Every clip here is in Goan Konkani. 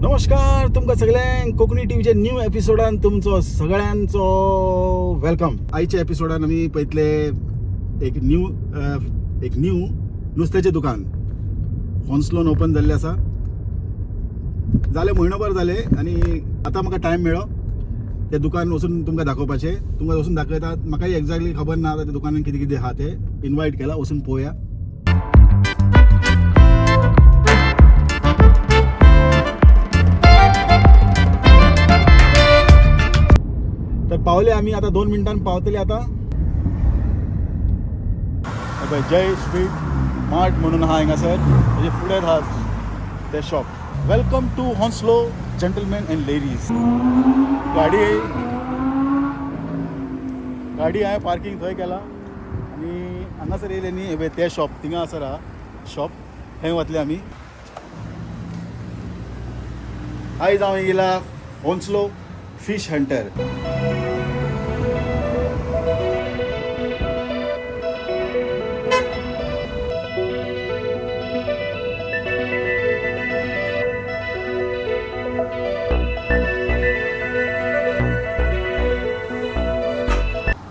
नमस्कार तुमकां सगळ्यांक कोंकणी टीव्हीच्या न्यू एपिसोडान तुमचो सगळ्यांचो welcome. आयच्या एपिसोडान आमी पळयतले एक न्यू नुस्त्याचें दुकान होन्सलोन ओपन जाल्लें आसा. जालें म्हयनोभर जालें आनी आतां म्हाका टायम मेळ्ळो तें दुकान वचून तुमकां दाखोवपाचें. तुमकां वचून दाखयता. म्हाकाय एग्जॅक्टली खबर ना आतां त्या दुकानान कितें कितें आहा तें. इनवायट केला, वचून पळोवया. तर पावले आमी आतां 2 मिनटान पावतले आतां. हे पळय जय स्वीट मार्ट म्हणून आहा हिंगासर, तेजे फुडें आहा तें shop. Welcome to Hounslow gentleman and ladies. गाडी गाडी हांवें पार्कींग थंय केला आनी हांगासर येयले न्ही, हे पळय तें शॉप थिंगासर आहा शॉप, थंय वतले आमी. आयज हांव येयला होन्सलो फीश हंटर.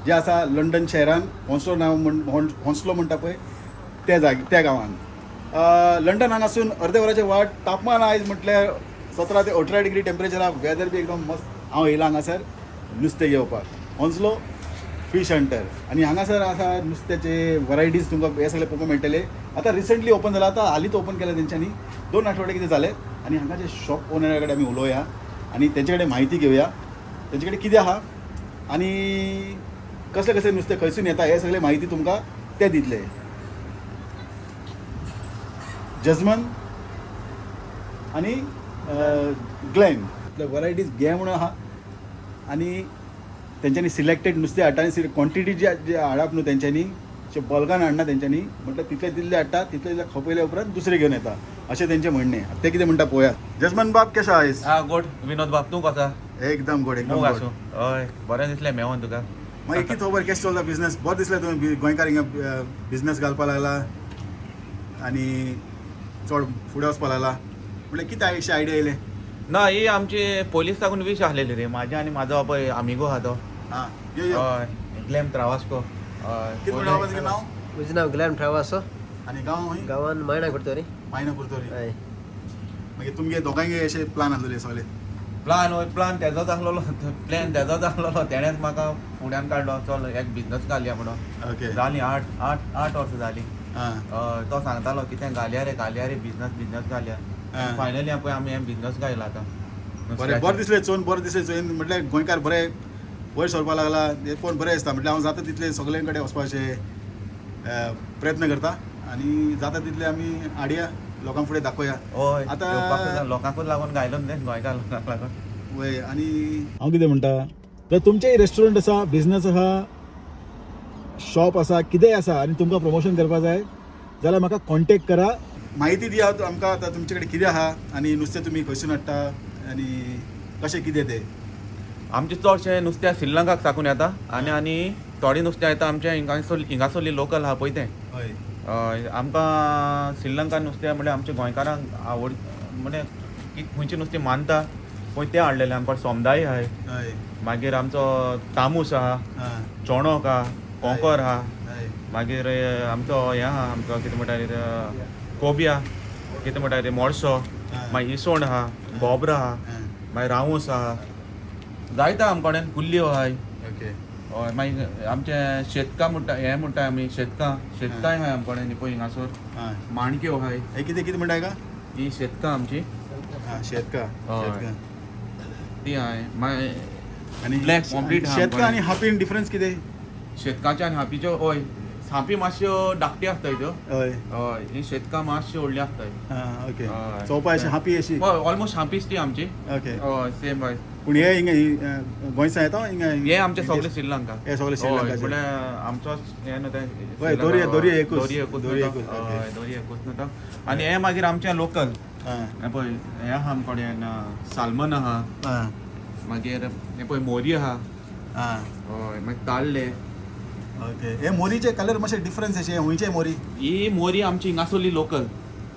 जे आसा लंडन शहरान होन्सलो नांव म्हण होन्सलो म्हणटा पळय त्या जागे त्या गांवान. लंडन हांगासून अर्दे वराचे वाट. तापमान आयज म्हटल्यार 17 ते 18 डिग्री टेम्परेचर आहा. वेदर बी एकदम मस्त. हांव येयला हांगासर नुस्तें घेवपाक होन्सलो फीश हंटर. आनी हांगासर आसा नुस्त्याचे वरायटीज तुमकां हे सगळे पळोवपाक मेळटले. आतां रिसंटली ओपन जाला, आतां हालींच ओपन केलें तेंच्यांनी, 2 आठवडे कितें जाले. आनी हांगाचे शॉप ओनरा कडेन आमी उलोवया आनी तेंचे कडेन म्हायती घेवया, तेंचे कडेन कितें आहा आनी कसले कसले नुस्तें खंयसून येता हे सगळे म्हायती तुमकां ते दितले. जजमन आनी ग्लॅन वरायटीज घे म्हणून आहा. आनी तेंच्यांनी सिलेक्टेड नुस्तें हाडटा आनी क्वॉन्टिटी जी जे हाडप न्हू तेंच्यांनी, जे बल्कान हाडना तेंच्यांनी, म्हटल्यार तितले तितले हाडटा, तितले तितले खपयले उपरांत दुसरे घेवन येता अशें तेंचें म्हणणें. ते कितें म्हणटा पळोवया. जजमन बाब केसो आयज? हा गोड विनोद बाब, तूं कसो? एकदम गोड, एकदम मोग गोड. आसूं. हय, बरें दिसलें मेवोन तुका. मागीर कितें खबर केशें चलता बिजनेस? बरें दिसलें तुमी गोंयकार हिंगा बिजनेस घालपा लागला आनी चड फुडें वचपा लागला, म्हटल्यार कितें अशें आयडिया येयलें? ना, ही आमची पोलीस साकून वीश आसलेली रे माझ्या आनी म्हाजो पळय आमिगो आहा तो. हां यो यो. हय, ग्लॅम त्रावास्को. हय. कितें म्हणटा बाबा तुगेलें नांव? म्हजें नांव ग्लॅम ट्रावासो. आनी गांव खंय? गांवान मायणा कुर्तोरी. मायना कुर्तोरी. हय. मागीर तुमगे दोगांयगे अशे प्लान आसलेले सगळे? प्लान, हय, प्लान तेजोच आसलेलो, प्लॅन तेजोच आसलेलो. तेणेच म्हाका फुड्यान काडलो, चल एक बिजनस घालया म्हणून. ओके. जाली 8 वर्सां जाली. हां. हय, तो सांगतालो कितें घालया रे, घालया रे बिजनस, बिजनस घालया. आं. फायनली पळय आमी हें बिजनस घायला आतां. बरें बरें दिसलें चोवन, बरें दिसलें चोवन. म्हटल्यार गोंयकार बरें वयर सरपाक लागला हें पळोवन बरें दिसता. म्हटल्यार हांव जाता तितलें सगळे कडेन वचपाचें प्रयत्न करता आनी जाता तितलें आमी हाडया लोकां फुडें दाखोवया. हय. आतां लोकांकूच लागून घायलो न्ही, गोंयकार लोकांक लागून. वय. आनी हांव कितें म्हणटा, जर तुमचें रेस्टॉरंट आसा, बिजनस आसा, शॉप आसा, कितेंय आसा आनी तुमकां प्रमोशन करपाक जाय जाल्यार म्हाका कॉन्टेक्ट करा. म्हायती दिया आमकां आतां तुमचे कडेन कितें आहा आनी नुस्तें तुमी खंयसून हाडटा आनी कशें कितें तें. आमचें चडशें नुस्तें श्रीलंकाक साकून येता आनी आनी थोडें नुस्तें येता आमचें हिंगासरली लोकल आहा पळय तें. हय. हय, आमकां श्रीलंका नुस्तें म्हणल्यार आमच्या गोंयकारांक आवड, म्हणजे खंयचें नुस्तें मानता पळय तें हाडलेलें. आमकां सोमदाय आहाय. हय. मागीर आमचो तामूस आहा, हां. चोणोक आहा, कोंकोर आहा. हय. मागीर आमचो हें आहा, आमचो कितें म्हणटा रे, कोबिया कितें म्हणटा रे, मोडसो, मागीर इसवण आहा, गोबरा आहा, मागीर रावूस आहा, जायता आमचे कडेन कुल्ल्यो आहाय. ओके. हय, मागीर आमचें शेतकां म्हणटा, हें म्हणटा आमी शेतकां, शेतकांय आहाय आमचे कडेन पळय हिंगासर. हां. माणक्यो आहाय. हें कितें कितें म्हणटा हाका? ही शेतकां आमची. हां, शेतकां. हय. शेतकां ती आहाय. मागीर आनी ब्लॅक पॉम्प्लेट आहा. शेतकां आनी हापीन डिफरन्स कितें? शेतकांचे आनी हापीच्यो, हय, सापी मातश्यो धाकट्यो आसताय त्यो. हय. हय, ही शेतकां मातश्यो व्हडल्यो आसताय. हां, ओके. हय. चोवपा अशी हापी अशी. हय, ऑलमोस्ट हापीच ती आमची. ओके. हय, सेम हय. पूण हे हिंगा गोंयसान येता हिंगा? हे आमचे सगळे श्रीलंका. हे सगळे श्रीलंकाचे. म्हणल्यार आमचोच हें न्हू तें. हय, दोरी एकूच. दोरी एकूच. दोरी एकूच, ओके. हय, दोरी एकूच न्हू तो. आनी हे मागीर आमचें लोकल. हां. हें पळय, हें आहा आमचे कडेन सालमन आहा. हां. मागीर हें पळय मोरी आहा. हां. हय, मागीर ताल्ले. ओके. हे मोरीचे कलर मातशे डिफरन्स अशे, खंयचे मोरी? ही मोरी आमची हिंगासरली लोकल.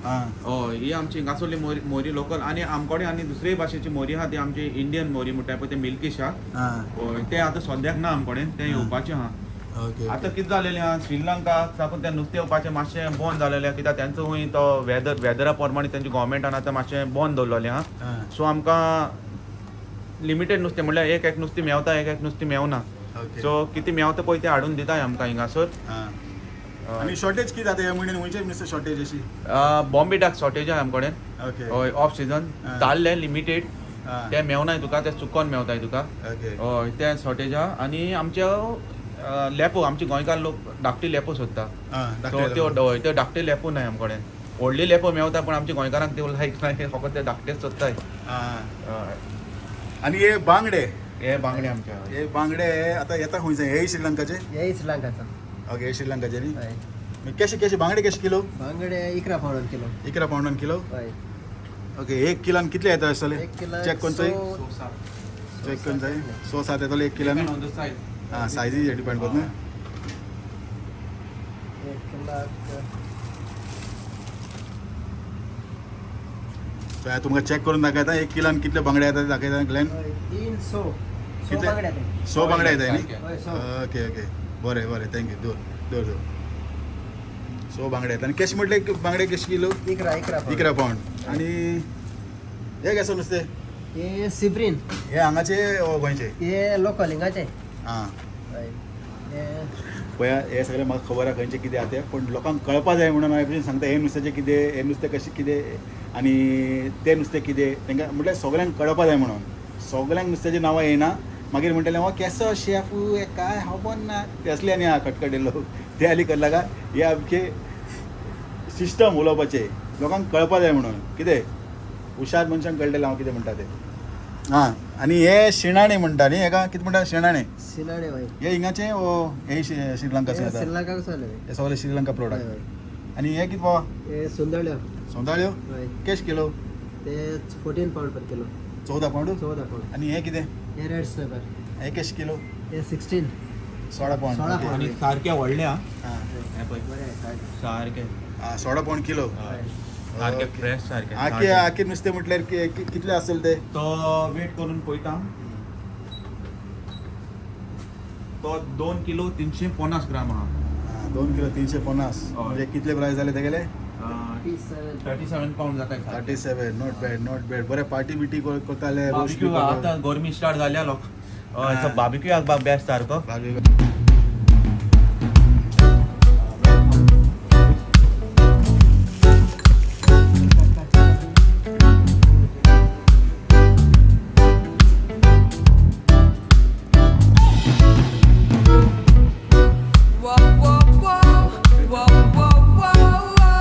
आं. हय, ही आमची हिंगासरली मोरी, मोरी लोकल. आनी आमकोडे आनी दुसरे भाशेची मोरी आहा, ती आमची इंडियन मोरी म्हणटा पळय, ते मिल्की शाक. आं. हय, ते आतां सद्याक ना आमकोडेन, ते येवपाचे आहा. ओके. आतां कितें जालेलें आहा, श्रीलंका साकून ते नुस्तें येवपाचें मातशें बंद जालेलें, कित्याक तेंचो खूंय तो वेदर, वेदरा प्रमाणे तेंच्या गोवोरमेंटान आतां मातशें बंद दवरलेलें आहा. आं. सो आमकां लिमिटेड नुस्तें, म्हणल्यार एक एक नुस्तें मेवता, एक एक नुस्तें मेवना. ओके. सो कितें मेवता पळय तें हाडून दिताय आमकां हिंगासर. आं, आनी शॉर्टेज कितें जाता ह्या म्हयन्यान? खंयचे नुस्तें शॉर्टेज अशी? बॉम्बे डाक शॉर्टेज आहा आमकडेन. ओके. हय, ऑफ सिजन. आं. ताल्ले लिमिटेड. आं. ते मेवनाय तुका, ते चुकोन मेवताय तुका. ओके. हय, ते शॉर्टेज आहा. आनी आमचे लेपो, आमचे गोंयकार लोक धाकटी लेपो सोदता. आं. सो त्यो, हय, त्यो धाकटे लेपो नाय आमकडेन. व्हडली लेपो मेवता, पण आमच्या गोंयकारांक त्यो लायक नाय, फकत ते धाकटेच सोदताय. आं. हय. आनी हे बांगडे? हे बांगडे आमचे, हय. हे बांगडे आतां येता खंयचे? हे श्रीलंकाचे? हे श्रीलंकाचा. ओके, हे श्रीलंकाचे न्ही? हय. कशे कशे बांगडे, कशे किलो? बांगडे 11 पावंड किलो. 11 पावंडान किलो? हय. ओके, एक किलान कितले येता आसतले? एक किलाक चॅक कोण जाय. स सात. चॅक कोण जाय. स सात येतले एक किलान. Depend on the size. आं, सायजीचेर डिपेंड करता न्हू? एक किलाक. सो हांव तुमकां चॅक करून दाखयता, एक किलान कितले बांगडे येता ते दाखयता ग्लॅन. हय, 300 सो कितले? बांगडे येता. स बांगडे येता न्ही? हय, स. ओके ओके, बरें बरें, thank you. दवर दवर दवर. स बांगडे येता. आनी कशे म्हटले बांगडे कशे किलो? 11, 11 पावंड. 11 पावंड. आनी हे कशें नुस्तें? हे सिब्रीन. हे हांगाचे वो गोंयचे? हे लोकल हिंगाचे. आं. हय, हे. पळया, हे सगळें म्हाका खबर आहा खंयचें कितें आहा तें, पूण लोकांक कळपा जाय म्हणून हांव भशेन सांगता, हें नुस्त्याचें कितें, हें नुस्तें कशें कितें आनी तें नुस्तें कितें, तांकां म्हटल्यार सगळ्यांक कळपा जाय म्हणून. सगळ्यांक नुस्त्याचीं नांवां येना, मागीर म्हणटले हो केसो शेफ, हे काय खबर ना, ते असले आनी आहा खटखटे लोक. ते आनी करला हे आमचे सिस्टम उलोवपाचें, लोकांक कळपा जाय म्हणून. कितें हुशार मनशांक कळटलें हांव कितें म्हणटा तें. आं, आनी हे शिणाणे म्हणटा न्ही हेका? कितें म्हणटा शिणाणे? सिनाडे, हय. हे हिंगाचे वो हे श्रीलंकाचे हे येता? श्रीलंकाक चालले. हे सगळे श्रीलंका हय. प्रोडक्ट. हय. आनी हे कितें बाबा? हे सुंदळ्यो. सोंदाळ्यो? हय. केश किलो? ते 14 पावंड पर किलो. 14 पावंड? 14 पावंड. आनी हे कितें? हे रेड स्नॅपर. हे केश किलो? हे 16. 16 पावंड. 16 ओके. पावंड. आनी सारके व्हडले आं. आं. हे पळय. बरें आहे. सारके. आं, 16 पावंड किलो. हय, सारके. ओके. फ्रेश सारके. आखे आखे नुस्तें म्हटल्यार कितलें आसतलें तें? तो वेट करून पळयता, तो 2 किलो 350 ग्राम आहा. आं, 2 किलो 350. हय. म्हणजे कितले प्रायस जाले तेगेले? 37. 37 पावंड जाता. 37. Not bad, not bad. बरें, पार्टी बिटी करताले, रोस्ट बी बार्बेक्यू करता. आतां गरमी स्टार्ट जाल्या लोक आं. बार्बेक्यूआक बेस्ट सारको. Barbecue. Whoa, whoa, whoa, whoa, whoa, whoa, whoa.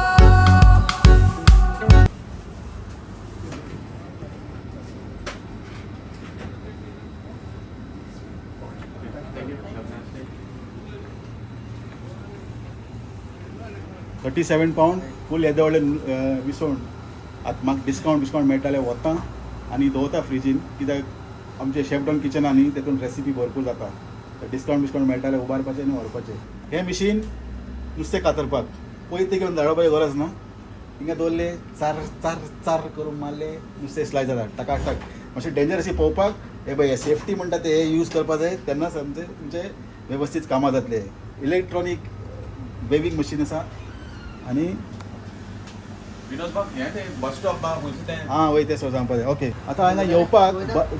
37 pound full येदे व्हडलें विसवण. आतां म्हाका डिस्कावंट बिस्कावंट मेळटा जाल्यार वता आनी दवरता फ्रिजीन, कित्याक आमचे शेफ डॉन किचन आहा न्ही, तेतून रेसिपी भरपूर जाता. डिस्कावंट बिस्कावंट मेळटा जाल्यार उबारपाचें आनी व्हरपाचें. हें मिशीन नुस्तें कातरपाक, पयते घेवन धाडपाची गरज ना. हिंगा दवरले, चार चार चार करून मारले, नुस्तें स्लायस जाता टकाटक. मातशें डेंजर अशें पळोवपाक. हे पळय, सेफ्टी म्हणटा ते हे यूज करपा जाय, तेन्नाच आमचें तुमचें वेवस्थीत कामां जातलें. इलेक्ट्रॉनीक वेवींग मशीन आसा आनी विनोद बाब, हें तें बस स्टॉप बा खंयचें तें? आं, वय, तें सगळें सांगपा जाय. ओके, आतां हांगा येवपाक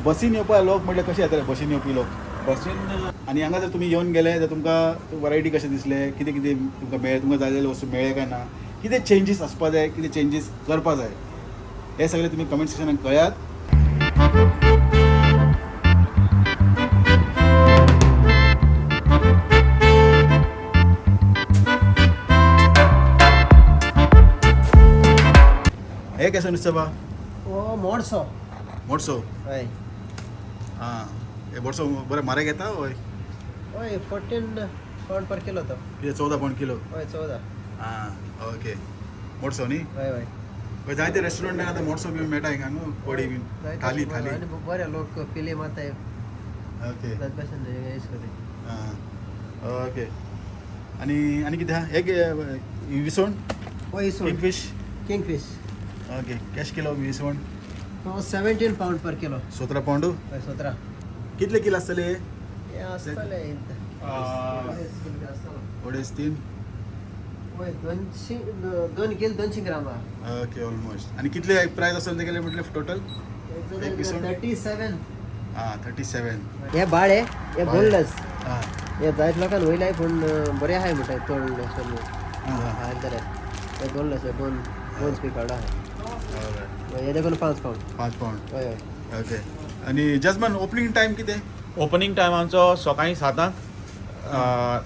बसीन येवपाक लोक म्हटल्यार कशें येतले बसीन येवपी लोक? बसीन. आनी हांगा जर तुमी येवन गेले जाल्यार तुमकां वरायटी कशें दिसलें, कितें कितें तुमकां मेळ्ळें, तुमकां जाय जाल्यार वस्तू मेळ्ळें काय ना, कितें चेंजीस आसपा जाय, कितें चेंजीस करपा जाय, हें सगळें तुमी कमेंट सेक्शनान कळयात. हे केसो नुस्तें बा? हो मोडसो. मोडसो? हय. आं, हे बोडसो बरें म्हारग येता हय? हय, 14 पावंड पर किलो तो. कितें, 14 पावंड किलो? हय, 14. आं, ओके, मोडसो न्ही? हय हय. हय, जायते रेस्टॉरंटान आतां मोडसो बी मेळटा हिंगा न्हू, कोडी बीन. जायते. थाली थाली. आनी बरे लोक फिली मारताय. ओके. जात भाशेन यूज करताय. आं, ओके. आनी आनी कितें आहा? एक विसवण. हो इसवण. Kingfish. King fish. Okay, cash kilo विसवण? हो 17 पाउंड पर किलो. 17 पाउंड. हय, 17. कितले किलो आसतले? हे आसतले अडेच तीन. हय, 200, 2 किल 200 ग्राम आहा. Okay, almost. आनी कितले प्रायस आसतले तेगेले म्हटले टोटल एक विसवण? 37. आं, 37. हे बाळे, हे बोनलेस. आं. हे जायत लोकांक वयल्याय, पूण बरें आहाय म्हणटाय तोंड आं. आहा जाल्यार. हे बोनलेस, बोन्स बी काडलो आहा. हे देखून 5 पाउंड. 5 पाउंड. हय हय. ओके, आनी जजमान, ओपनिंग टायम कितें? ओपनिंग टायम आमचो सकाळीं 7,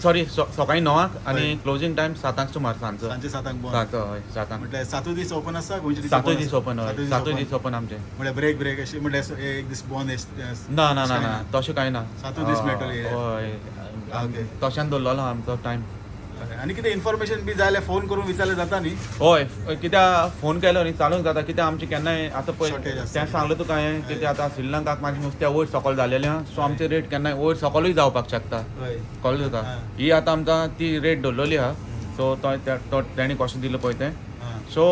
सॉरी, सकाळीं 9 आनी क्लोजींग टायम 7 सुमार सांजचो. सांजचे 7 बंद. 7, हय, 7. म्हटल्यार सातूय दीस ओपन आसता? खंयचे? सातूय दीस ओपन, हय, सातूय दीस ओपन आमचे. म्हळ्यार ब्रेक ब्रेक अशें, म्हळ्यार एक दीस बंद ना ना ना ना, तशें कांय ना. सातूय दीस मेळटले. हय. ओके. तशें दवरलेलो आमचो टायम. आनी कितें इन्फॉर्मेशन बी जाय जाल्यार फोन करून विचारलें जाता न्ही? हय, कित्याक फोन केलो न्ही चालूंक जाता. कित्याक आमचें केन्नाय आतां पळय Shortage आसता. तें सांगलें तुका हांवें, कित्याक आतां श्रीलंकाक मातशें नुस्त्या वयर सकयल जालेलें आहा, सो आमचे रेट केन्नाय वयर सकलूय जावपाक शकता. कळ्ळें तुका? ही आतां आमकां ती रेट दवरलेली आहा, सो तो तेणी कशें दिलें पळय तें. सो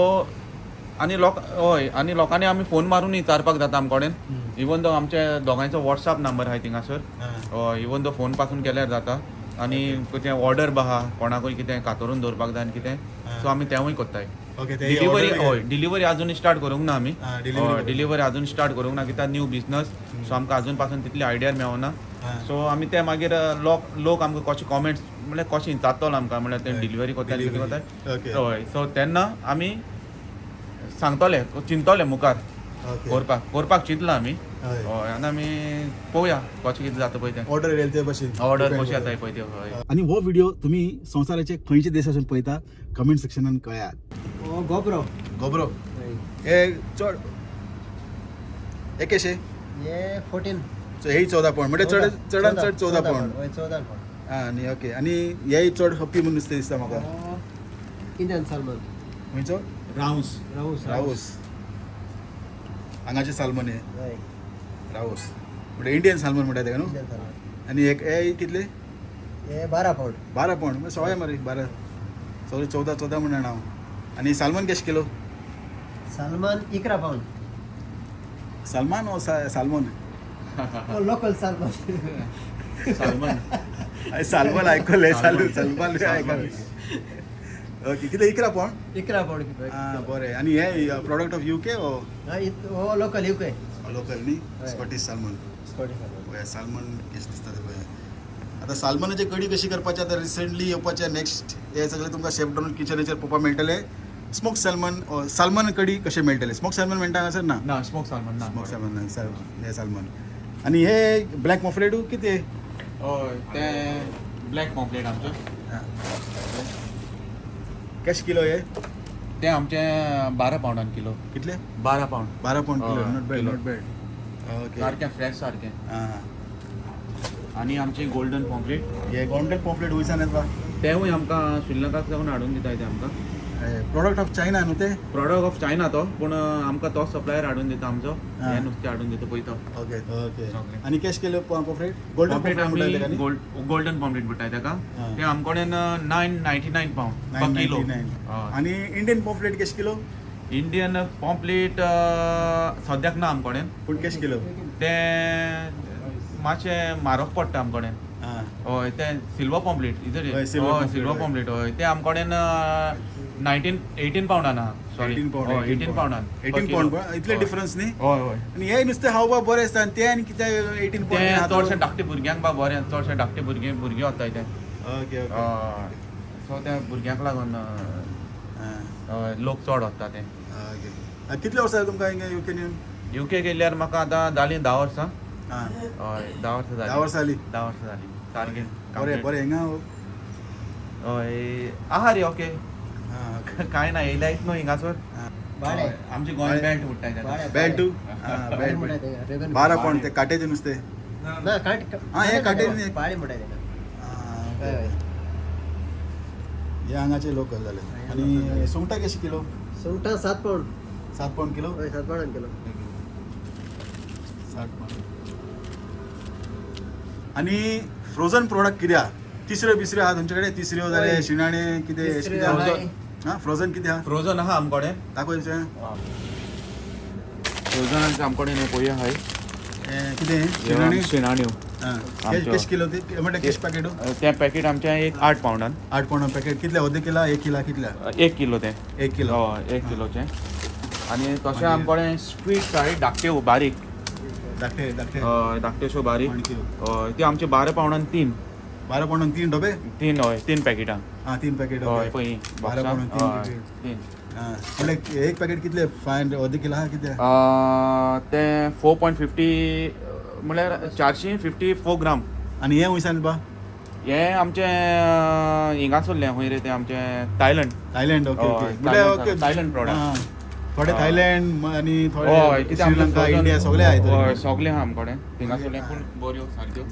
आनी लोक, हय, आनी लोकांनी आमी फोन मारून विचारपाक जाता आम कडेन. इवन दो आमचे दोगांयचो वॉट्सएप नंबर आहा थिंगासर. हय, इवन दो फोन पासून केल्यार जाता. आनी कितें ऑर्डर बी आहा, कोणाकूय कितें कातरून दवरपाक जाय आनी कितें, सो आमी तेंवूय कोत्ताय. ओके, ते डिलिव्हरी, हय, डिलिव्हरी अजून स्टार्ट करूंक ना आमी. Delivery हय, डिलिव्हरी अजून स्टार्ट करूंक ना, कित्याक न्यू बिजनस, सो आमकां अजून पासून तितली आयडिया मेळना. सो आमी ते मागीर लोक लोक आमकां कशे कॉमेंट्स, म्हणल्यार कशें विचारतलो आमकां, म्हणल्यार ते डिलिव्हरी कोत्ता कितें कोत्ता. हय, सो तेन्ना आमी सांगतले, चिंततले मुखार. करपाक करपाक चिंतलां आमी. हय, आनी आमी पळोवया कशें कितें जाता पळय तें. ऑर्डर येयले ते भशेन. ऑर्डर कशी जाता पळय ते, हय. आनी हो व्हिडिओ तुमी संवसाराचे खंयच्या देशासून पळयता, कमेंट सेक्शनान कळयात. हो गोबरो. गोबरो. हय. हे चड हे केशे? हे 14. सो हेय 14 पाउंड, म्हणजे चड चडान चड 14 पाउंड. हय, 14 पाउंड. आं, आनी ओके, आनी हेय चड हप्पी म्हणून नुस्तें दिसता म्हाका. Indian salmon. खंयचो? रावस. रावस. रावस. हांगाचे सालमन हे? हय. रावस म्हणजे इंडियन सालमन म्हणटा तेका न्हू? Indian salmon. आनी एक हे कितले? हे 12 पाउंड. 12 पाउंड म्हणजे सवाय मरे. 12, सॉरी, 14, 14 म्हणणा हांव. आनी सालमन केश किलो? Salmon 11 pound. सालमान ओ salmon? Local salmon. Salmon. Salmon आयकले, सालमान आयकले. ओके, कितले? 11 पाउंड? 11 pound kilo. आं, बरें. आनी हे प्रोडक्ट ऑफ युके ओ? हो लोकल युके. लोकल न्ही? हय. Scottish salmon. Scottish salmon. पळया, सालमन केश दिसता ते पळया. आतां सालमनाची कडी कशी करपाची, आतां रिसंटली येवपाचे नेक्स्ट हे सगळे तुमकां शेफ डॉनल्ड किचनाचेर पळोवपाक मेळटले. स्मोक सालमन, सालमन कडी कशें मेळटले. स्मोक सालमन मेळटा हांगासर ना? ना, स्मोक सालमन ना. स्मोक सालमन ना. हे सालमन आनी हे ब्लॅक पॉम्फ्रेटू कितें? हय, ते ब्लॅक पॉम्पलेट आमचो. कशें किलो हे? ते आमचे 12 पाउंडान किलो. कितले? 12 पाउंड. 12 pound kilo. हय, not bad. Kilo. Not bad, okay. सारकें फ्रेश सारकें. आं. आनी आमचे गोल्डन पॉम्पलेट. हे गोल्डन पॉम्फ्रेट वयसान येता? तेवूय आमकां श्रीलंकाक सावन हाडून दिता ते आमकां. प्रोडक्ट ऑफ चायना न्हू ते? प्रोडक्ट ऑफ चायना तो, पूण आमकां तोच सप्लायर हाडून दिता आमचो. आं. हें नुस्तें हाडून दिता पळय तो. ओके ओके सगळें. आनी कॅश केले पॉम्फ्रेट, गोल्डन पॉम्पलेट पॉम्फ्रेट म्हणटा तेका आमी न्ही? गोल्डन पॉम्पलेट म्हणटाय तेका. आं. ते आम कडेन 999 पाउंड पर किलो. 999. आनी इंडियन पॉम्फ्रेट कशें किलो? इंडियन पॉम्पलेट सद्याक ना आम कडेन. पूण कशें किलो? ते मातशें म्हारग पडटा आम कडेन. आं. हय, ते सिल्वर पॉम्पलेट. हय, silver pomfret, silver हय. पॉम्पलेट, हय, ते आम कडेन 19, 18 पाउंडान आहा, सॉरी. 18 पाउंड. हय, 18 पाउंडान. 18 पाउंड, इतले डिफरन्स न्ही? हय हय. आनी हे नुस्तें खावपाक बरें आसता आनी तें आनी कित्याक 18 ते पाउंड? चडशे धाकटे भुरग्यांक बा बरें, चडशे धाकटे भुरगे भुरगे वताय ते. ओके ओके हय, सो त्या भुरग्यांक लागून हय, लोक चड वता ते. ओके, आनी कितले वर्सां जाली तुमकां हिंगा युकेन येवन? युके गेल्यार म्हाका आतां जालीं 10 वर्सां. आं. हय, 10 वर्सां जालीं. 10 वर्सां जालीं. 10 वर्सां जालीं सारकें. बरें बरें, हिंगा. हय, आहा रे, ओके. आं, ओके. कांय ना, येयल्याच न्हू हिंगासर. बाळे. आमचे गोंय बेल्ट उडटाय तेका. बाळे. बेल्टू. बाळे म्हणटाय तेका, रेबन. 12 पाउंड ते काट्याचें नुस्तें. ना, काट. आं, हे काटे न्ही. बाळे म्हणटाय तेका. आं, हय ओके. हय. हे हांगाचे लोकल जाले. आनी सुंगटां कशी किलो? सुंगटां 7 पाउंड. 7 pound kilo. हय, 7 पाउंडान किलो. 7 पाउंड. आनी फ्रोजन प्रोडक्ट कितें आहा? तिसऱ्यो बिसऱ्यो आहा तुमचे कडेन? तिसऱ्यो जाले, हय. शिणाणे कितें? तिसऱ्यो कितें आहा? आहाय. हा, फ्रोझन कितें आहा? फ्रोझन आहा आमकोडे. दाखय तें. फ्रोझन आमकोडे न्ही पळय आहाय. हें कितें, शिणाण्यो? शिणाण्यो. आं. आमच्यो. केश किलो ती, म्हणल्यार केश पॅकेट? तें पॅकेट आमचें एक 8 पावंडान. 8 पावंडा पॅकेट कितले? अर्द किला, एक किला, कितल्या? 1 किलो तें. 1 किलो. हय, 1 किलोचें. आनी तशें आमकोडे स्क्वीड्स आहाय, धाकट्यो बारीक. धाकटे धाकटे. हय, धाकट्योश्यो बारीक. माणक्यो. हय, त्यो आमचे 12 पावंडान 3. 12 पावंडान 3 डबे? 3, हय, 3 पॅकेटां. आं, 3 पॅकेट. हय, पळय. 12 पावंडान 3 पॅकेट. 3. आं, म्हणल्यार एक पॅकेट कितले? 500, अर्द किलो आहा कितें? तें 4.50, म्हणल्यार 454 ग्राम. आनी हें खंयसान बा? हें आमचें हिंगासरलें, खंय रे तें आमचें, थायलंड. Thailand, okay. हय, ओके, म्हणल्यार थायलंड. ओके. Thailand product. आं, थोडे थायलंड आनी हय, थोडे कितें आमचें श्रीलंका, frozen- India सगळे आहाय. हय, सगळें आहा आमकोडे थिंगासरलें, पूण बऱ्यो सारक्यो.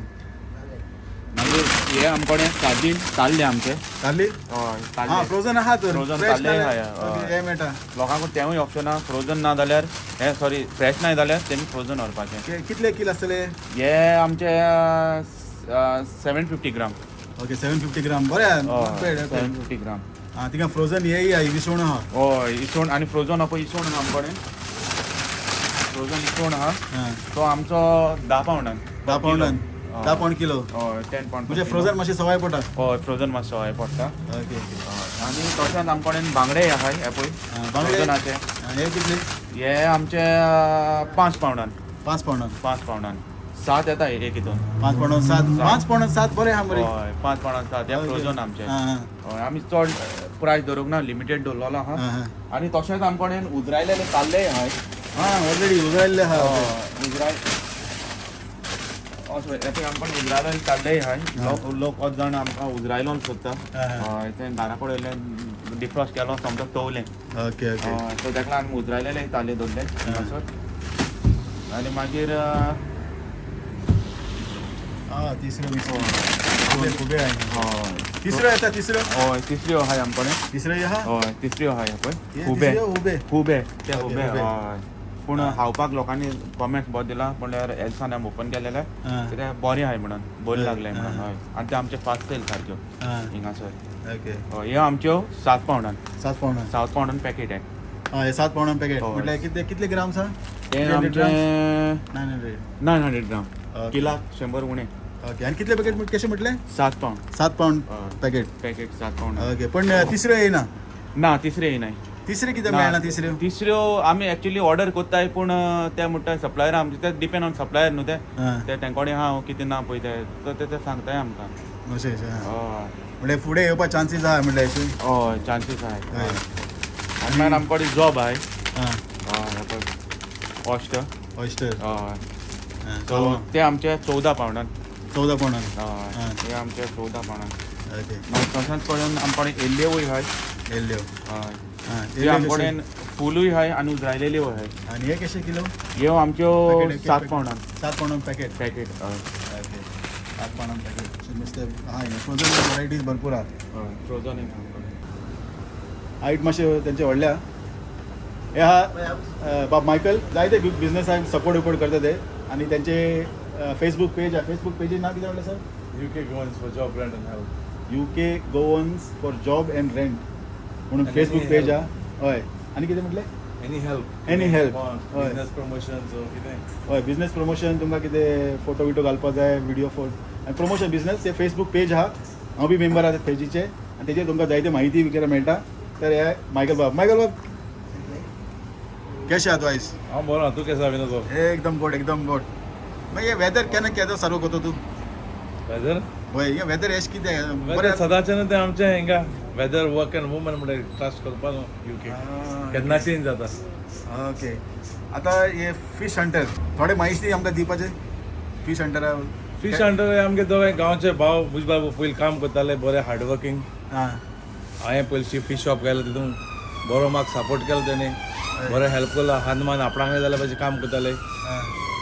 मागीर हे आमकोडे सार्दीन, ताल्ले आमचे. ताल्ली. हय. आं. ताल्ले. फ्रोझन आहा तर? Frozen fresh ताल्ले नाल्यार- आहा, ओके, हय. हे मेळटा. लोकांक तेंवूय ऑप्शन आहा, फ्रोजन ना जाल्यार हे, सॉरी, फ्रेश नाय जाल्यार तेमी फ्रोजन व्हरपाचें. कितले किल आसतले? हे आमचे 750 ग्राम. ओके, 750 ग्राम, बरें आहा, not bad, okay. 750 ग्राम. आं, थिंगा फ्रोझन हेय आहा, विसवण आहा. हय, इसवण आनी फ्रोजन आहा पळय, इसवण आहा आमकोडे, फ्रोजन इसवण आहा. तो आमचो 10 पावंडान. 10 पावंडान, 10 पावंड किलो. हय, 10 पावंड. म्हणजे फ्रोझन मातशें सवाय पडटा. हय, फ्रोजन मातसो सवाय पडटा. Okay okay. आनी तशेंच आमचे कडेन बांगडे आहाय, हे पळय. बांगडे. फ्रोजनाचे. हे कितले? हे आमचे 5 पावंडान. 5 पावंडान. 5 पावंडान 7 येता एक हितून. 5 पावंडान 7. 5 पावंडान 7, बरें आहा मरे. हय, 5 पावंडान 7, हे फ्रोजन आमचे. आं आं हय, आमी चड प्रायस दवरूंक ना, लिमिटेड दवरलेलो आहा. आं आं आनी तशेंच आमचे कडेन उजरायलेले ताल्लेय आहाय. आं, ऑलरेडी उजरायल्ले आहा. हय, उजराय असो हे पळय, आमकां उजरायलो ताल्लेय आहाय. लोक अर्द जाण आमकां उजरायलो सोदता. आं. हय, तें घरा कडेन डिफ्रॉस्ट केलो, समजा तवलें. Okay okay. हय, सो ताका लागून आमी उजरायलेले ताल्ले दवरले हांगासर. आनी मागीर आं, तिसऱ्यो खुबे खुबे आहा. हय. तिसऱ्यो येता, तिसऱ्यो? हय, तिसऱ्यो आहाय आमचे कडेन. तिसऱ्यो आहा. हय, तिसऱ्यो आहाय, हे पळय. हे खुबे. तिसऱ्यो उबे. खुबे ते. ओके, खुबे. खुबे. हय, पूण खावपाक लोकांनी कॉमेंट्स बरो दिला, म्हणल्यार एल्सान आमी ओपन केलेले कित्याक बरें आहाय म्हणून, बरें लागलें म्हणून. हय, आनी ते आमचे फास्ट सेल सारक्यो हिंगासर. ओके. हय, ह्यो आमच्यो 7 पावंडान. 7 पावंडान. 7 पावंडान पॅकेट आहे. आं, हे 7 पावंडान पॅकेट. हय. म्हटल्यार कितले कितले ग्राम्स आहा? ते 300 आमचे 900. 900 ग्राम. ओके. किलाक 100 उणें. ओके, आनी कितले पॅकेट कशें म्हटलें? 7 पावंड. 7 पावंड हय. पॅकेट. Packet 7 pound. ओके, पण तिसऱ्यो येयना? ना, तिसरे येयनाय. तिसरे कित्याक ना. मेळना तिसऱ्यो? तिसऱ्यो आमी एक्चुअली ऑर्डर कोत्ताय, पूण ते म्हणटा सप्लायर आमचे, ते डिपेंड ऑन सप्लायर न्हू ते. ते तेंकोडे कडेन आहा कितें ना पळय ते, तर ते ते सांगताय आमकां. अशें अशें आं. हय. म्हळ्यार फुडें येवपा चान्सीस आहा म्हळ्यार अशें. हय, चान्सीस आहाय. हय. आनी मागीर आमचे कडेन जॉब आहाय. आं. हय, पळय, ऑस्टर. ऑयस्टर. हय. आं, सो ते आमचे 14 पावंडान. 14 पावंडान. हय, ते आमचे 14 पावंडान. ओके. मागीर तशेंच करून आमचे कडेन एल्ल्योय आहाय. येल्ल्यो. हय. आं. ते येल्ल्यो आमचे कशे? कडेन फुलूय आहाय आनी उजरायलेल्योय आहाय. आनी हे कशे किलो? ह्यो आमच्यो पॅकेट? 7 पावंडान. 7 पावंडान पॅकेट. पॅकेट, हय. ओके, 7 पावंडान पॅकेट. अशें नुस्तें आहा, फ्रोजन व्हरायटीज भरपूर आहा. हय, फ्रोजन आमचे कडेन. हायट मातशें तेंचे व्हडले आहा. हे आहा बाब मायकल, जायते बिजनसाक सपोर्ट विपोर्ट करता ते. आनी तेंचे फेसबूक पेज आहा. फेसबूक पेजीर नांव कितें म्हणलें sir? UK Goans for job, rent and help. UK Goans for job and rent म्हणून And Facebook any page help. आहा. हय, आनी कितें म्हटलें? Any help? Any help. Want, हय. Business promotions or कितें. हय, बिजनेस प्रमोशन, तुमकां कितें फोटो बिटो घालपाक जाय, व्हिडियो फोटो आनी प्रमोशन बिजनेस, ते फेसबूक पेज आहा. हांव बी मेंबर आहा त्या पेजीचे आनी तेजेर तुमकां जायते म्हायती वगैरे मेळटा. तर हे मायकल बाब. मायकल बाब, कशें आहा तूं आयज? हांव बरो आहा, तूं केसो आहा विनोद बाब? एकदम गोड, एकदम गोड. मागीर वेदर केन्ना केदो सारको करता तूं? वेदर? हय, हे वेदर एश कितें वेदर बरें. सदांचें न्हू तें आमचें हिंगा वेदर, वर्क एंड वुमन म्हणटा ट्रस्ट करपा न्हू युके, केन्ना चेंज जाता. ओके, आतां हे फीश हंटर थोडे म्हायती आमकां दिवपाचे, फीश हंटरा? फीश हंटर आमगे दोगांय गांवचे भाव, मुज बाबू पयलीं काम करताले, बरे हार्डवर्कींग. हांवें पयलीं फीश शॉप घायलो, तितून बरो म्हाका सपोर्ट केलो तेणें, बरो हेल्प केलो. हात मान आपणाक जाल्यार भाशेन काम करताले.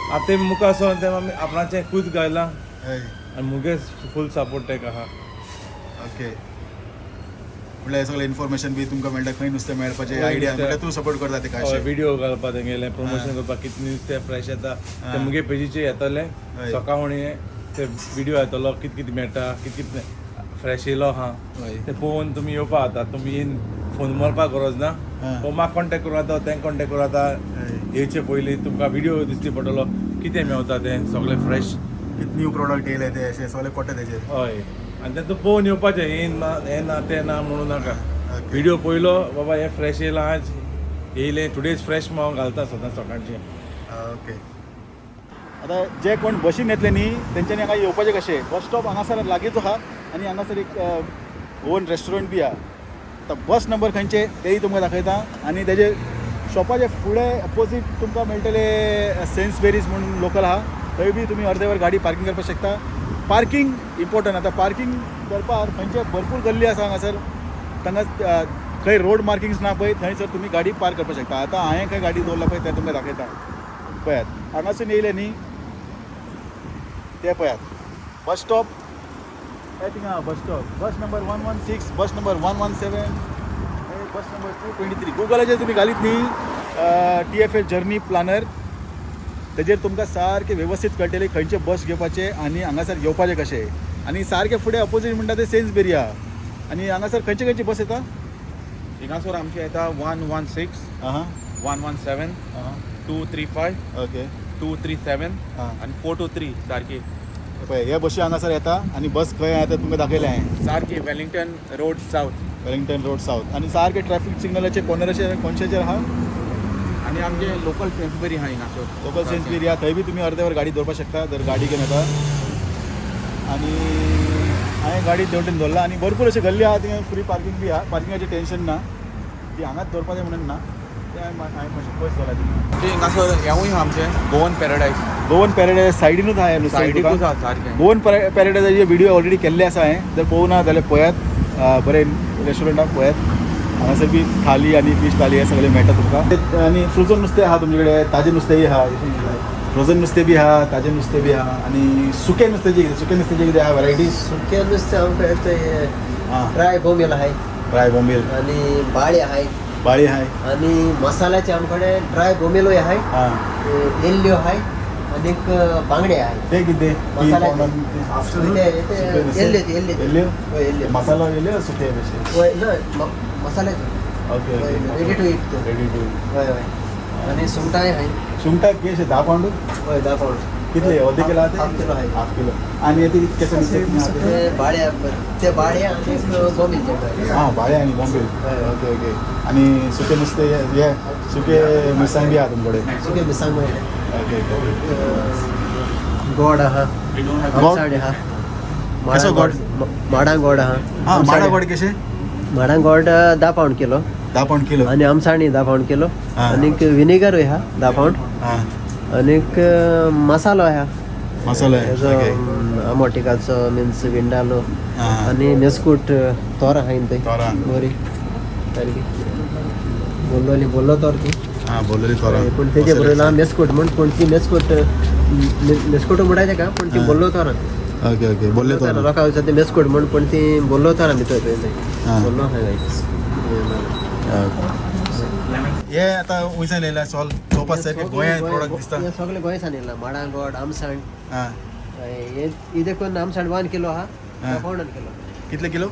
आतां ते मुखार सरोन ते आमी आपणाचें खूद घायलां आनी मुगे फूल सपोर्ट ताका आहा. ओके, म्हणल्यार सगळें इन्फॉर्मेशन बी तुमकां मेळटा, खंय नुस्तें मेळपाचें हय, आयडिया नुस्तें. म्हणल्यार तूं सपोर्ट करता ते हय, काय? व्हिडिओ घालपा तेंगेलें, प्रमोशन करपाक, कितें नुस्तें फ्रेश येता ते मुगे पेजीचेर येतलें. सकाळ ते व्हिडिओ येतलो, कितें कितें मेळटा, कितें कितें फ्रेश येयलो आहा ते पळोवन तुमी येवपा जाता. तुमी येवन फोन मारपाक गरज ना, आं. हो म्हाका कॉन्टेक्ट करूं जाता, तेंक कॉन्टेक्ट करूं जाता. येवचे पयलीं तुमकां व्हिडियो दिसती पडटलो कितें मेवता तें सगळें फ्रेश. कित न्यू प्रोडक्ट येयले ते अशें सगळें कोट्टा तेजेर. हय, आनी तें तूं पळोवन येवपाचें, हें ना हें ना तें ना म्हणून नाका. ओके. व्हिडियो पयलो बाबा हें फ्रेश येयलां आज येयलें, टुडेज फ्रेश हांव घालता सदां सकाळचें. ओके, आतां जे कोण बशीन येतले न्ही तेंच्यांनी हांगा येवपाचें कशें, बस स्टॉप हांगासर लागींच आहा आनी हांगासर एक गोवन रेस्टॉरंट बी आहा. आतां बस नंबर खंयचे तेय तुमकां दाखयता आनी तेजे शॉपाचे फुडें अपोजीट तुमकां मेळटले सेन्सबेरीज म्हणून लोकल आहा, थंय बी तुमी अर्दे वर गाडी पार्कींग करपाक शकता. Parking important. आतां पार्कींग करपाक खंयचे भरपूर गल्ली आसा हांगासर, तांगा खंय रोड मार्किंग्स ना पळय थंयसर तुमी गाडी पार्क करपाक शकता. आतां हांवें खंय गाडी दवरला पळय तें तुमकां दाखयता, पळयात. हांगासून येयले न्ही ते पळयात बस स्टॉप हे थिंगा bus stop, bus number 116, bus number 117, bus number 223. गुगलाचेर तुमी घालीत न्ही TFL journey planar, तेजेर तुमकां सारकें वेवस्थीत कळटलें खंयचे बस घेवपाचे आनी हांगासर येवपाचें कशें. आनी सारकें फुडें अपोजीट म्हणटा तें सेन्सबेरी आहा. आनी हांगासर खंयचे खंयचे बस येता? हिंगासर आमचे येता 116, आं 117, आं 235, ओके, 237 आं. आनी 423 सारकी. पळय हे बशी हांगासर येता आनी बस खंय आहा तें तुमकां दाखयलें हांवें. सारकी Wellington road south. Wellington road south आनी सारकें ट्रॅफिक सिग्नलाचे कॉर्नराचेर कोनशेचेर आहा. आनी आमचे लोकल सेन्सबरी आहा हिंगासर. लोकल सेन्सबेरी आहा, थंय बी तुमी अर्दे वर गाडी दवरपाक शकता जर गाडी घेवन येता. आनी हांवें गाडी देंवटेन दवरला आनी भरपूर अशे गल्ली आहा, थिंगा फ्री पार्कींग बी आहा, पार्किंगाचें टेंशन ना, ती हांगाच दवरपाचें म्हणून ना, तें हांवें मातशें पयस दवरला थिंगा. हिंगासर हेंवूय आहा आमचें गोवन पॅराडायज. गोवन पॅराडायज सायडीनूच आहा नुस्तें सायडीकूच दुकान. आहा सारकें. गोवन पॅराडायजाचे व्हिडिओ ऑलरेडी केल्ले आसा हांवें, जर पळोवना जाल्यार पळयात, बरें रेस्टॉरंटाक पळयात. हांगासर बी थाली आनी फीश थाली हे सगळें मेळटा तुमकां. आनी फ्रोजन नुस्तें आहा तुमचे कडेन, ताजें नुस्तेंय आहा, फ्रोजन नुस्तें बी आहा, ताजें नुस्तें बी आहा. आनी सुकें नुस्त्याचें कितें, सुकें नुस्त्याचें कितें आहा वरायटीज? सुकें नुस्तें आमकां येता आं, ड्राय बोंबील आहाय, ड्राय बोंबील, आनी बाळे आहाय, बाळी आहाय, आनी मसाल्याचे आमकडे ड्राय बोंबीलूय आहाय, आं, एल्ल्यो आहाय आनीक बांगडे आहाय. ते कितें तीन मसाल्याचे. पावंडान ते- ते एल्ल्यो, ते एल्ल्यो. एल्ल्यो, हय, एल्ल्यो. मसालो एल्ल्यो सुके कशे? हय ना, मसाल्याचे. ओके हय, okay, ready to eat ते. Ready to eat. हय हय, आनी सुंगटांय आहाय. सुंगटां केशे 10 पावंड? हय, 10 पावंड. कितले अर्दे किलो आहा ते? हाफ किलो आहाय. Half kilo. आनी ते केसे नुस्तें? ते बाळे, ते बाळे आनी बोंबील ते. आं, बाळे आनी बोंबील. हय. Okay okay. आनी सुके नुस्तें हे सुके मिरसांग बी आहा तुमचे कडेन? सुके मिरसांग मेळटा. Okay okay. गोड आहा, गोड? आमसाण आहा. कसो गोड? माडां गोड आहा. आं, माडा गोड कशे? माडां गोड 10 पावंड किलो. 10 pound kilo. आनी आमसाणी 10 पावंड किलो. आं. आनीक विनेगरूय आहा 10 पावंड. आं, आनीक मसालो आहा. मसालो. हेजो ओके. आमोटिकाचो मिन्स विंडालो. आं. आनी मेस्कूट तोरां आहाय थंय. तोरां. बरी सारकी बोल्लोली, बोल्लो तोर ती. आं, बोल्लोली तोरां. पूण तेजे बरोबर ना मेस्कूट म्हण, पूण ती मेस्कूट मेस्कूट म्हणटा तेका, पूण ती आं. बोल्लो तोरां. ओके ओके, बोल्ले तोरां. लोकां विचारता ते मेस्कूट म्हण, पूण ती बोल्लो तोरां भितर थंय. आं. बोल्लो आहाय. हे आतां वयसान येयला सोल चोवपा सारकें गोंया प्रोडक्ट दिसता. हे सगळे गोंयसान येयला, माडां गोड, आमसाण. आं, हे देखून आमसाण 1 किलो आहा, 10 पावंडान किलो. कितले किलो?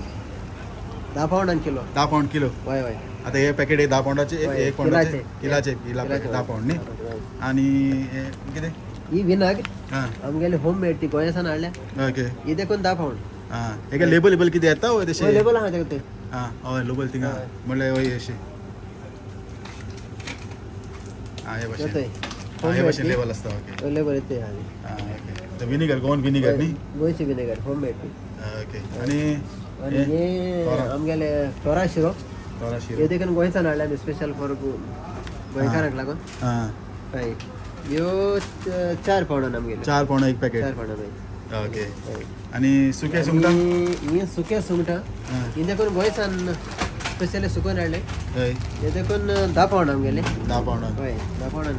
10 पावंडान किलो. 10 pound kilo. हय हय. आतां हे पॅकेट हे 10 पावंडाचे, हय, 1 पावंडाचे, किलाचे. किलाचे, किला पॅकेट 10 पावंड न्ही. हय. आनी हे कितें? ही विनाग आं, आमगेली होम मेड, ती गोंयासान हाडल्या. ओके. ही देखून 10 पावंड. आं, हेका लेबल लेबल कितें येता वय तशें? हय, लेबल आहा तेका ते. आं, हय लेबल थिंगा हय. म्हणल्यार हय अशें. आं, हे भशेन. येतय. आं, हे भशेन लेबल आसता. ओके. लेबल येतय आनी. आं, ओके. तो विनिगर, गोवन विनिगर न्ही? गोंयची विनेगर होम मेड ती. ओके. आनी आनी हे हे तोरां. आमगेले तोरा शिरो. तोरा शिरो. हे देखून गोंयसान हाडल्या आमी स्पेशल फॉर गोंयकारांक लागून. आं, हय, ह्यो 4 पावंडान आमगेल्यो. 4 पावंड एक पॅकेट. 4 पावंडान हय. ओके. हय. आनी सुके सुंगटां? ही सुके सुंगटां आं, ही देखून गोंयसान स्पेशली सुकोवन हाडले. हय. हे देखून 10 पावंड आमगेले. 10 पावंडान. हय, 10 पावंडान.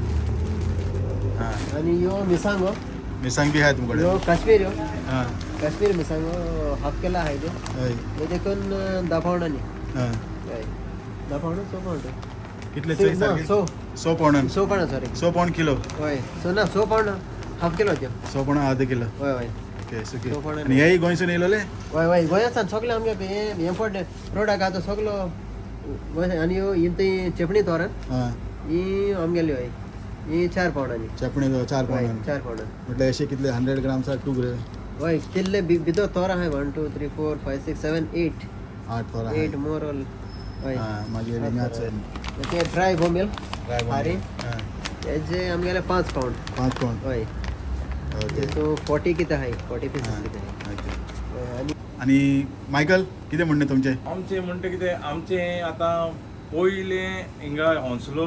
आं, आनी ह्यो मिरसांगो. मिरसांग बी आहा तुमकडे? ह्यो काश्मीर, ह्यो आं, काश्मीर मिरसांगो हाफ केला आहाय त्यो. हय. हे देखून 10 पावंडांनी. आं, हय, 10 पावंड 6 पावंड. कितले? ना, सारके स. 6 पावंडान. 6 पावंड, सॉरी. 6 pound kilo. हय, स ना, 6 पावंड हाफ किलो त्यो. 6 पावंड अर्द किलो. हय हय. ओके, सुके. 6 पावंड. आनी हेय गोंयसून येयलोले? हय हय, गोंयासान सगळे आमगे हे इम्पोर्ट प्रोडक्ट आतां सगलो आनी ह्यो ही ती चेपणी तोरां हां. ही आमगेली हय ही 4 पावंडांनी. चेपणे 4 हय पावंडान. 4 पावंडां. म्हटल्यार अशे कितले 100 ग्राम्स 2 ग्राम? हय तितले भितर तोरां आहाय 1 2 3 4 5 6 7 8. 8 तोरां. 8 मोर ऑल. हय. मागीर हिंगाच ते ड्राय बोंबील ड्राय. खारी. हेजे आमगेले 5 पावंड. 5 पावंड. हय. ओके. सो 40 कितें आहाय, 40 पिसीस कितें आहाय. ओके. हय, आनी आनी मायकल कितें म्हणणें तुमचें? आमचें म्हणटा कितें, आमचें आतां पयलें हिंगा होंसलो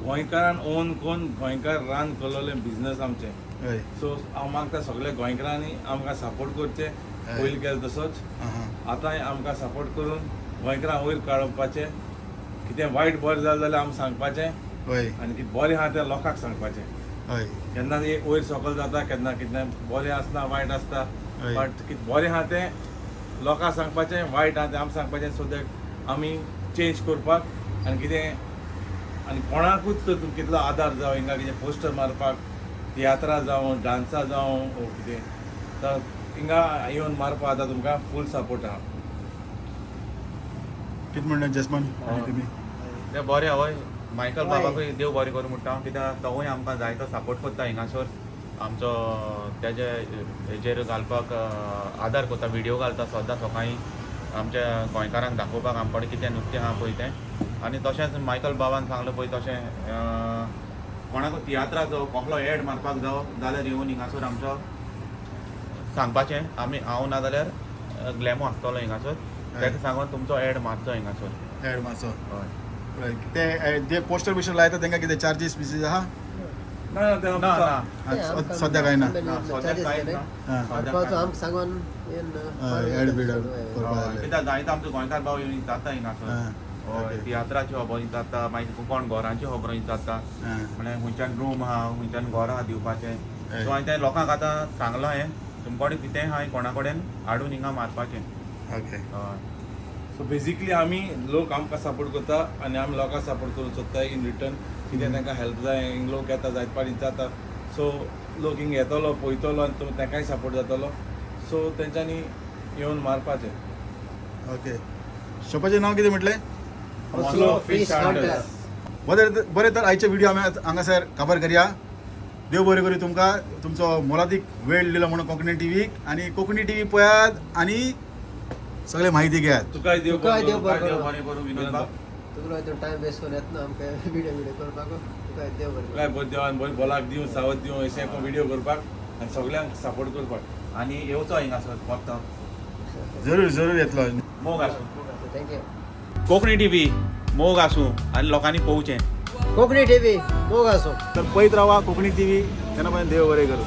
गोंयकारान ओन कोन्न गोंयकार रान केलोलें बिजनस आमचें. हय. सो हांव मागता सगल्या गोंयकारांनी आमकां सपोर्ट करचें, पयलीं केलें तसोच आतांय आमकां सपोर्ट करून गोंयकारांक वयर काडपाचें. कितें वायट बरें जालें जाल्यार आमी सांगपाचें हय. आनी कितें बरें आहा तें लोकांक सांगपाचें. हय. केन्ना एक वयर सकयल जाता, केन्ना कितें बरें आसता वायट आसता, बट कितें बरें आहा तें लोकांक सांगपाचें, वायट आहा तें आमी सांगपाचें, सो that आमी चेंज करपाक आनी कितें आनी कोणाकूच तर तुमकां कितलो आदार जावं हिंगा कितें पोस्टर मारपाक, तियात्रां जावं, डांसा जावं वो कितें, तर हिंगा येवन मारपाक आतां तुमकां फूल सपोर्ट आहा. कितें म्हणणें जसमन आनी तुमी? तें बरें हय मायकल हय. बाबाकूय देव बरें करूं म्हणटा हांव, कित्याक तोवूय आमकां जायतो सपोर्ट करता हिंगासर आमचो तेजे हेजेर घालपाक आदार करता, व्हिडियो घालता सद्दां सकाळीं आमच्या गोंयकारांक दाखोवपाक आमचे कडेन कितें नुस्तें आहा पळय तें. आनी तशेंच मायकल बाबान सांगलें पळय तशें कोणाकूय तियात्रा जावं कसलो एड मारपाक जावं जाल्यार येवन हिंगासर आमचो सांगपाचें, आमी हांव ना जाल्यार ग्लॅमो आसतलो हिंगासर, ताका सांगून तुमचो एड मारचो हिंगासर. एड मातसो. हय. ते जे पोस्टर बिस्टर लायता तांकां कितें चार्जीस बिर्जीस आहा? ना ना तें ना ना. हा, सद्या काय ना. ना, सद्याक कांयच ना. हा. सद्याक हाडपाचो कांय ना. आमकां सांगून येवन एड बीड करपाक जाय. कित्याक जायते आमचे गोंयकार भाव येवन विचारता हिंगासर. हा, हय, ओके. तियात्राची खबर विचारता, मागीर कोण घरांची खबर विचारता, हा. म्हळ्यार खंयच्यान रूम आहा, खंयच्यान घर आहा दिवपाचें. हय. सो हांवें तें लोकांक आतां सांगलां हें, तुमचे कडेन कितेंय आहा कोणा कडेन हाडून हिंगा मारपाचें. ओके. हय. सो बेजिकली आमी लोक आमकां सपोर्ट करता आनी आमी लोकांक सपोर्ट करूंक सोदता इन रिटर्न. कितें तांकां हेल्प जाय, हिंग लोक येता जायत पाटी जाता, सो लोक हिंग येतलो पळयतलो आनी तांकांय सपोर्ट जातलो, सो तेंच्यांनी येवन मारपाचें. ओके. शॉपाचें नांव कितें म्हटलें? होंसलो फिश हंटर्स. बरें बरें, तर आयचे व्हिडिओ आमी हांगासर काबार करया. देव बरें करूं तुमकां, तुमचो मोलादीक वेळ दिलो म्हणून कोंकणी टीव्हीक. आनी कोंकणी टीव्ही पळयात आनी सगळे माहिती घेयात. तुकाय देव तुकाय देव बरें बरें देव करूं. बरें करूं विनोद बाब. तुका हितून टायम वेस्ट करून येतना आमकां व्हिडियो व्हिडियो करपाक, तुका देव बरें तुकाय बरें देवान बरें बोलाक दिवं, सावत दिवं, अशें व्हिडियो करपाक आनी सगल्यांक सपोर्ट करपाक. आनी येवचो हिंगासर परतो. जरूर जरूर येतलो. मोग आसूं. करूं. Thank you. Konkani TV मोग आसूं आनी लोकांनी पळोवचें. कोंकणी टीव्ही मोग आसूं. तर पळयत रावा कोंकणी टीव्ही. तेन्ना पर्यंत देव बरें करूं.